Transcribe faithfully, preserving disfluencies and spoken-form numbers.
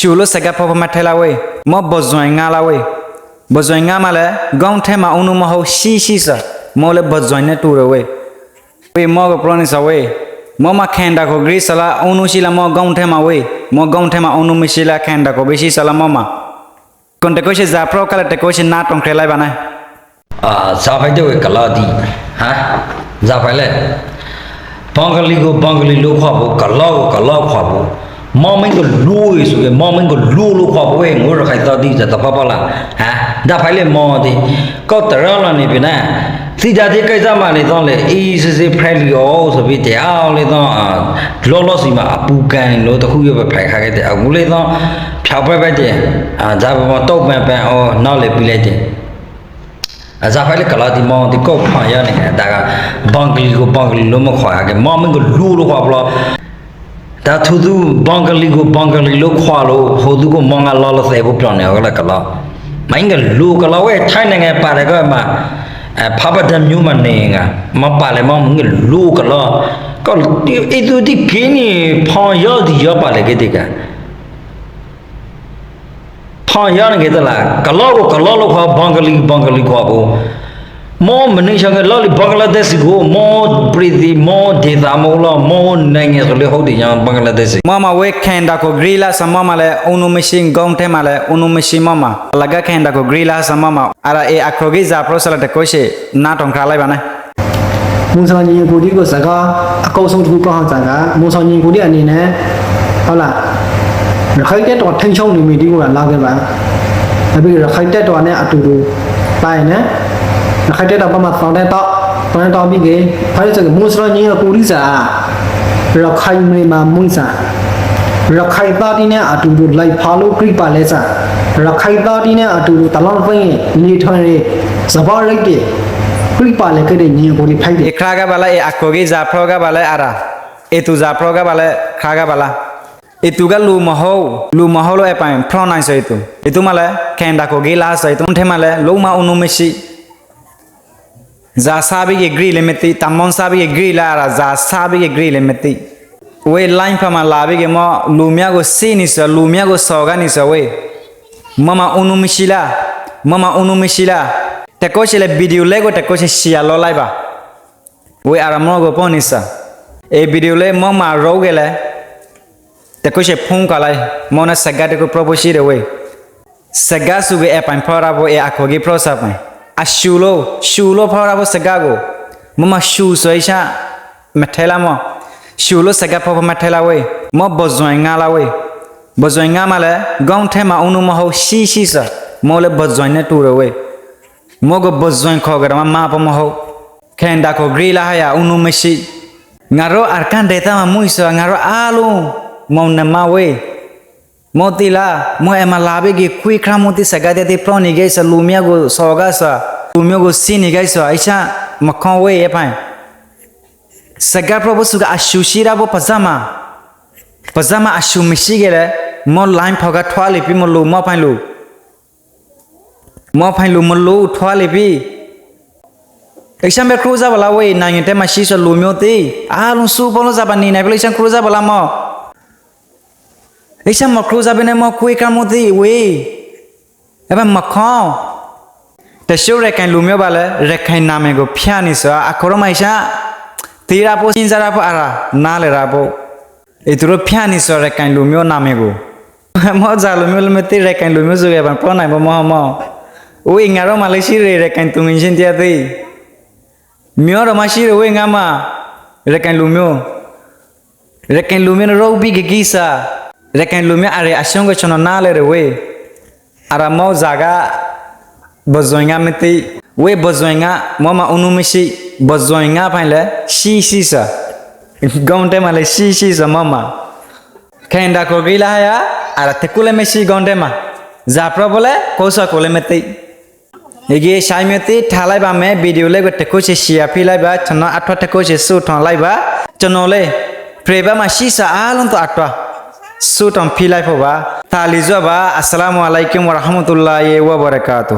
ရှုလို့စကားဖုံးဖုံးမ့ၢ်ထဲလၢဝဲ, မ်ဘိုၣ်စွဲငါလၢဝဲ, ဘိုၣ်စွဲငါမးလဲၣ် ကီၢ်ထဲမးအူနူမဟိ ဆံးဆံးစၢ်, မ်လၢဘိုၣ်စွဲန့ၣ်တူၢ်ရဝဲ, ဝဲမ်ကပြိန့ၣ်စၢ်ဝဲ, မ်မးခဲဒၣ်ခိၣ်ဂရံစၢ်လၢအူနူဆံးလၢမ်ကီၢ်ထဲမးဝဲ, မ်ကီၢ်ထဲမးအူနူမ့ၢ်ဆံးလၢခဲဒၣ်ခိၣ်ဂရံဆံးစၢ်လၢမ်မး ကီၢ်တကီၢ်ဆံးစၢ်ဖျိကလဲၣ်တကီၢ်ဆံးနါတွင်ခြဲလၢၤဘၣ်န့ၣ်, စၢ်ဖဲတဲဝဲကလီဒံး, စၢ်ဖဲလဲၣ်, ဘင်္ဂလီကို ဘင်္ဂလီလိခွါဖိ, ကလီကို ကလီခွါဖိ, မ်မ့ၢ်ကလူၤဝဲဆိက့ၤ မ်မ့ၢ်ကလူၤလိခွါဖိဝဲ ငိၣ်ရခၢၣ်သီဒံး တဖၣ်ပၣ်လၢ်, ဒၣ်ဖဲလဲၣ်မ်ဒံး, ကီၢ်တရၢလီၤန့ၣ်ဖဲန့ၣ်, သံတၢ်သ့ကဲစၢ်မးလံသီလဲၣ် အံၤစ့စ့ ဖဲလံအီၤဆိဖဲတဲအီၤလံသီ လီၤလီၤဆံးမး အပူၤကၢန့ၣ်လီၤ တဃုယိၣ်ပဖဲးခါခဲတဲ အဂုၤလံသီ ဖျါဖဲဖဲတဲ, စၢ်ပမၤတိၢ်ပၢၢ်ပၢၢ်အီၤ နီၣ်လဲၤပံလဲၤတဲ, အစၢ်ဖဲလၢကလီဒံးမ်ဒံး ကီၢ်ဖၣ်ယါန့ၣ် တၢ်ဂၤ ဘင်္ဂလီကို ဘင်္ဂလီလိမ့ၢ်ခွါက့ၤ မ်မ့ၢ်ကလူၤလိခွါဖိလီၤ, တၢ်ထူသူ ဘင်္ဂလီကို ဘင်္ဂလီလိခွါလီၤ ဖိသူကီၢ် မ်ငါလီၤလၢသဲးဖိပျီန့ၣ် အဝဲလၢကလီ, မ့ၢ်ကလူၤကလီဝဲ ထဲန့ၣ်ဂ့ၤ ပာ်တဂၤမး ဖးပဒဲမျိုးမးန့ၣ်ဂ့ၤ မ်ပာ်လဲၣ် မ်မ့ၢ်ကလူၤကလီ, ကီၢ်အံၤသူဒံးက့ၤန့ၣ် ဖၣ်ယါဒံးယါပာ်လဲၣ်က့ၤတဂၤ ဖၣ်ယါန့ၣ်က့ၤတလၢ် ကလီကို ကလီလိခွါ ဘင်္ဂလီ ဘင်္ဂလီခွါဖိ, မ်မနုၤဆၢက့ၤလီၤလံ ဘင်္ဂလားဒေ့ရှ်စ့ၢ်ကီး မ်ပြံသံ မ်ဒေသ မ်လီၤ မ်နိုင်ငံ ကလံၤဟိဒံးညါ ဘင်္ဂလားဒေ့ရှ်စ့ၢ်ကီး မ်မးဝဲခဲဒၣ်ခိၣ်ဂရံလၢစၢ် မ်မးလဲၣ် အူနူမ့ၢ်ဆံး ကီၢ်ထဲမးလဲၣ် အူနူမ့ၢ်ဆံး မ်မး လၢကခဲဒၣ်ခိၣ်ဂရံလၢစၢ် မ်မး အရၤ အ့ၣ် အခီၣ်ဂ့ၢ်စၢ်ဖျိစၢ်လၢတကီၢ်ဆံး နါတွင်ခြဲလၢၤဘၣ်န့ၣ် မုၢ်စီၤညီနုၢ်အပူၤဒံးကီးစကား အကီၢ်ဆိတဖုကီၢ်ဟီၣ်စကား မုၢ်စီၤညီနုၢ်အပူၤဒံးအနံၤန့ၣ် ဟီလၢ ရခိုင်တပ်တော်ထိန်းချုပ်နယ်မြေဒံးကီးလၢ်လၢ်က့ၤဘၣ်, အဘ့ၣ်ရခိုင်တပ်တော်န့ၣ်အတူတူ ပာ်အီၤန့ၣ် ရခိုင်တပ်တော်ဘၣ်မး သီၣ်တဲတီၢ် သီၣ်တဲတီၢ်ဘံၣ်က့ၤ ဖဲလၢစ့ၢ်ကီး မုၢ်စီၤညီနုၢ်အပူၤဒံးစၢ် ရခိုင်မြေမှာ မုၢ်စၢ် ရခိုင်သားတွေနဲ့အတူတူ လိုက်ပါလို့ ကြိုက်ပါတယ်စၢ်, ရခိုင်သားတွေနဲ့အတူတူ တလမ်းသစ် လေယာဉ်တွေ စပါးရိတ်တွေ ကြိုက်ပါတယ်က့ၤ ညီနုၢ်အပူၤဒံးဖဲဒံး အ့ၣ် ခြဲဂၤဘၣ်လၢ အ့ၣ် အခီၣ်ဂ့ၢ်စၢ်ဖျိ ခြဲဂၤဘၣ်လၢ အရၤ အ့ၣ် သူစၢ်ဖျိ ခြဲဂၤဘၣ်လၢ ခြဲဂၤဘၣ်လၢ အ့ၣ် သူကလူၤမဟိ လူၤမဟိလၢ အ့ၣ် ပၢၢ် ဖျိန့ၣ်စၢ် အ့ၣ် သူ အ့ၣ် သူမးလၢ ခဲဒၣ်ခိၣ်ဂ့ၢ်လၢစၢ် အ့ၣ် သူထဲမးလၢ လူၤမးအူနူမ့ၢ်ဆံး စၢ်ဆါဘံၣ်က့ၤဂရံလၢမ့ၢ်သံ တၢ်မီၢ်ဆါဘံၣ်က့ၤဂရံလၢအရၤ စၢ်ဆါဘံၣ်က့ၤဂရံလၢမ့ၢ်သံ, ဝဲ line ဖဲမးလၢ်ဘံၣ်က့ၤ မ်လူၤမၠိၣ်ကီၢ်ဆံးန့ၣ်စၢ် လူၤမၠိၣ်ကီၢ်စီၤဂၤန့ၣ်စၢ်ဝဲ, မ်မးအူနူမ့ၢ်ဆံးလၢ်, မ်မးအူနူမ့ၢ်ဆံးလၢ်, တကီၢ်ဆံးလၢ video လဲၣ်ကီး တကီၢ်ဆံး share လီၤလၢၤဘၣ် ဝဲအရၤ မ်ကီၢ်ပီၣ်န့ၣ်စၢ်, အ့ၣ် video လဲၣ် မ်မးရီက့ၤလဲၣ်, တကီၢ်ဆံးဖုံးကလၢၤ, မ်န့ၣ်စကားတခု ဖျိဖိဆံးတဝဲ စကားစူၢ်က့ၤ အ့ၣ် ပၢၢ် ဖျိတၢ်ဖိ အ့ၣ် အခီၣ်ဂ့ၢ်ဖျိစၢ်ပၢၢ်, အရှုံးလိ ရှုံးလိဖျိတၢ်ဖိစကားကီး, မ်မးရှုံးစၢ်အံၤဆၣ် မ့ၢ်ထဲလၢ်မ်, ရှုံးလိစကားဖုံးဖုံးမ့ၢ်ထဲလၢ်ဝဲ, မ်ဘိုၣ်စွဲငါလၢဝဲ, ဘိုၣ်စွဲငါမးလၢ ကီၢ်ထဲမးအူနူမဟိ ဆံးဆံးစၢ်, မ်လၢဘိုၣ်စွဲန့ၣ်တူၢ်ရဝဲ, မ်ကဘိုၣ်စွဲခိၣ်ကဒါမး မၤပမဟိ ခဲဒၣ်ခိၣ်ဂရံလၢဟါယၤ အူနူမ့ၢ်ဆံး, ငါရိၣ် Arakan ဒေသမး မုၢ်စၢ် ငါရိၣ်အါလူ မ်နမၤဝဲ, မ်သ့ၣ်လၢ မ်အဲၣ်မးလၢ်ဘံၣ်က့ၤ ခွံခြၢ်မုၢ်သံ စကားသ့ၣ်သ့ၣ်ဖျိန့ၢ်က့ၤစၢ် လူၤမၠိၣ်ကီၢ်စီၤဂၤစၢ် လူၤမၠိၣ်ကီၢ်ဆံးန့ၢ်က့ၤစၢ် အံၤဆၣ် မခီဝဲအ့ၣ် ဖၣ် စကားဖျိဖိစူၢ်က့ၤ အရှုံးဆံးတၢ်ဖိ ပစၢ်မး, ပစၢ်မးအရှုံးမ့ၢ်ဆံးက့ၤလဲၣ်, မ် line ဖီၣ်ကဒါထွါလံာ်ပံၤ မ်လူၤ မ်ဖၣ်လူၤ မ်ဖၣ်လူၤ မ်လူၤထွါလံာ်ပံၤ, အံၤဆၣ်မ့ၢ် ကြိုးစားပါလား ဝဲ နိုင်ငံထဲမှာရှိတဲ့ လူမျိုးတွေ အားလုံး စုပေါင်းလို့ စားပါနေနိုင်ပြီ အံၤဆၣ် ကြိုးစားပါလား မ် အံၤဆၣ် မ် ကြိုးစား ဘဲန့ၣ် မ် ခွံခြၢ်မုၢ်သံ ဝဲ အဲၣ်ဘၣ် မ် ခီ တချို့ ရခိုင်လူမျိုးပါလၢ ရခိုင်နာမည်ကို ဖျက်နေဆိုတာ အခေါ်တော့မှ အံၤဆၣ် သိရဖို့ စဉ်းစားရဖို့ အရၤ နားလည်ရဖို့ အဲၣ် သူတို့ ဖျက်နေဆို ရခိုင်လူမျိုးနာမည်ကို မ် စၢ်လူမျိုးလၢမ့ၢ်သ့ ရခိုင်လူမျိုးဆို အဲၣ်ဘၣ် ဖျိနိုင်ဘၣ် မ် မ် ဝဲ ငါရိၣ်မးလၢ ရှိတယ် ရခိုင်သူငယ်ချင်းတရားသ့ မျိုးတော်မှာ ရှိတယ် ဝဲ ငါမး ရခိုင်လူမျိုး ရခိုင်လူမျိုး ရိၣ်ဘံၣ်က့ၤက့ၤစၢ်, ရခိုင်လူမျိုး အရၤ အရှုံးကီး ကျွန်တော် နားလည်တယ် ဝဲ အရၤ မ် စကား ဘိုၣ်စွဲငါ မ့ၢ်သ့ ဝဲ ဘိုၣ်စွဲငါ မ်မး အူနူမ့ၢ်ဆံး, ဘိုၣ်စွဲငါ ဖၣ်လဲၣ် ဆံးဆံးစၢ်, ကီၢ်ထဲမးလဲၣ် ဆံးဆံးစၢ် မ်မး ခဲဒၣ်ခိၣ်ဂ့ၢ်လၢဟါယၤ အရၤ တကူလဲၣ် မ့ၢ်ဆံး ကီၢ်ထဲမး စၢ်ဖျိဖိလဲၣ် ကိးစၢ်ကိးလဲၣ် မ့ၢ်သ့ ယက့ၤ ဆၢမ့ၢ်သ့ ထါလၢၤဘၣ် မ့ၢ် video လဲၣ်ကီး တခိၣ်ဆံး share ဖံးလၢၤဘၣ်, ကျွန်တော် အထွဲ တခိၣ်ဆံး ဆုတောင်းလိုက်ပါ, ကျွန်တော်လဲၣ် ဖဲဘၣ်မး ရှိစၢ် အားလုံးသောအတွက် ဆုတောင်းဖံးလိုက်ဖို့ပါ, တၢ်လီၤဆီဘၣ်, အ်စလၣ်မူအလၢၣ်ကုမ် ဝရဟ်မတူလၢ်ဟ် ဝဘရကာတူ